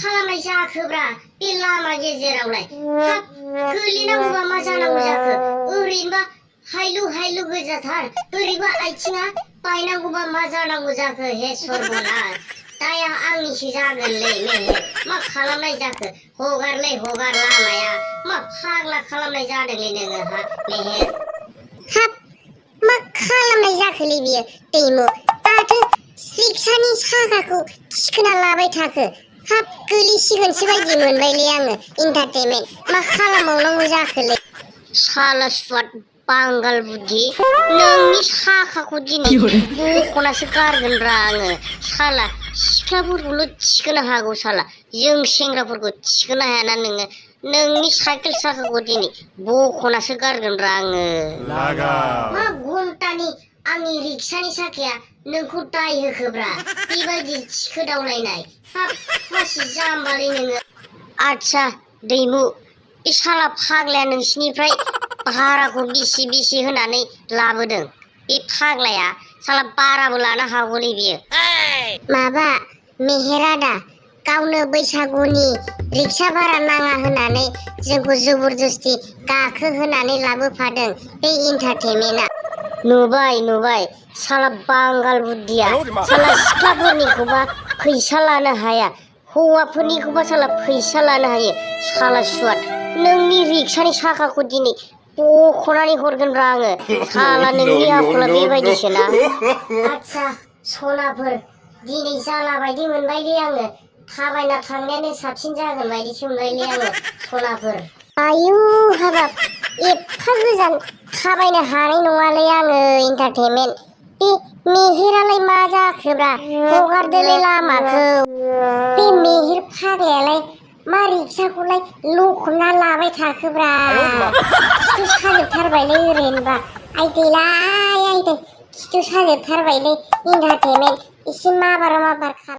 खालामनाय जाखोब्रा बे लामा गेजेरावलाय हाब गोलैनांगौबा मा जानांगौ जाखो ओरैनोबा हायलु हायलु गोजाथार ओरैबा आथिङा बायनांगौबा मा जानांगौ जाखो हे सर्बनाश दाया आंनिसो जागोनलै मेहेर मा खालामनाय जाखो हगारलै हगार लामाया मा फाग्ला खालामनाय जादोंलै नोङो हा मेहेर हाब मा खालामनाय जाखोलै बियो दैमु दाथो रिक्सानि साखाखौ थिखोना लाबाय थाखो हाब गोलैसिगोनसो बायदि मोनबायलै आङो इन्टारटेनमेन्ट मा खालामबावनांगौ जाखोलै साला सुवाद बांगाल बुद्धि नोंनि साखाखौ दिनै बख'नासो गारगोनब्रा आङो साला सिख्लाफोरखौल' थिखोनो हागौ साला जों सेंग्राफोरखौ थिखोनो हायाना नोङो नोंनि साइकेल साखाखौ दिनै बख'नासो गारगोनब्रा आङो मा घन्टानि आंनि रिक्सानि साखाया नोंखौ दाय होखोब्रा बेबायदि थिखोदावलायनाय हाब मासि जाम्बालै नोङो आदसा दैमु बे साला फाग्लाया नोंसिनिफ्राय भाराखौ बिसि होनानै लाबोदों बे फाग्लाया साला बाराबो लानो हागौलै बियो माबा मेहेरादा गावनो बैसागुनि रिक्सा भारा नाङा होनानै जोंखौ जबरदस्ति गाखोहोनानै लाबोफादों बे इन्टारटेनमेन्टआ नुबाय साला बांगाल बुद्धिया साला सिख्लाफोरनिखौबा फैसा लानो हाया हौवाफोरनिखौबा साला फैसा लानो हायो साला सुवाद नोंनि रिक्सानि साखाखौ दिनै बख'नानै हरगोनब्रा आङो साला नोंनि आखला बेबायदिसोना आदसा सनाफोर दिनै जाला बायदि मोनबायलै आङो थाबायना थांनायानो साबसिन जागोन बायदिसो मोनबायलै आङो सनाफोर आयु हाबाब एफा गोजान थाबायनो हानाय नङालै आङो इन्टारटेनमेन्ट बे मेहेरालाय मा जाखोब्रा हगारदोलै लामाखौ बे मेहेर फाग्लायालाय मा रिक्साखौलाय लखबना लाबाय थाखोब्रा खिथु साजोबथारबायलै ओरैनोबा आइ गैला आइ खिथु साजोबथारबायलै इन्टारटेनमेन्ट एसे माबार खालाम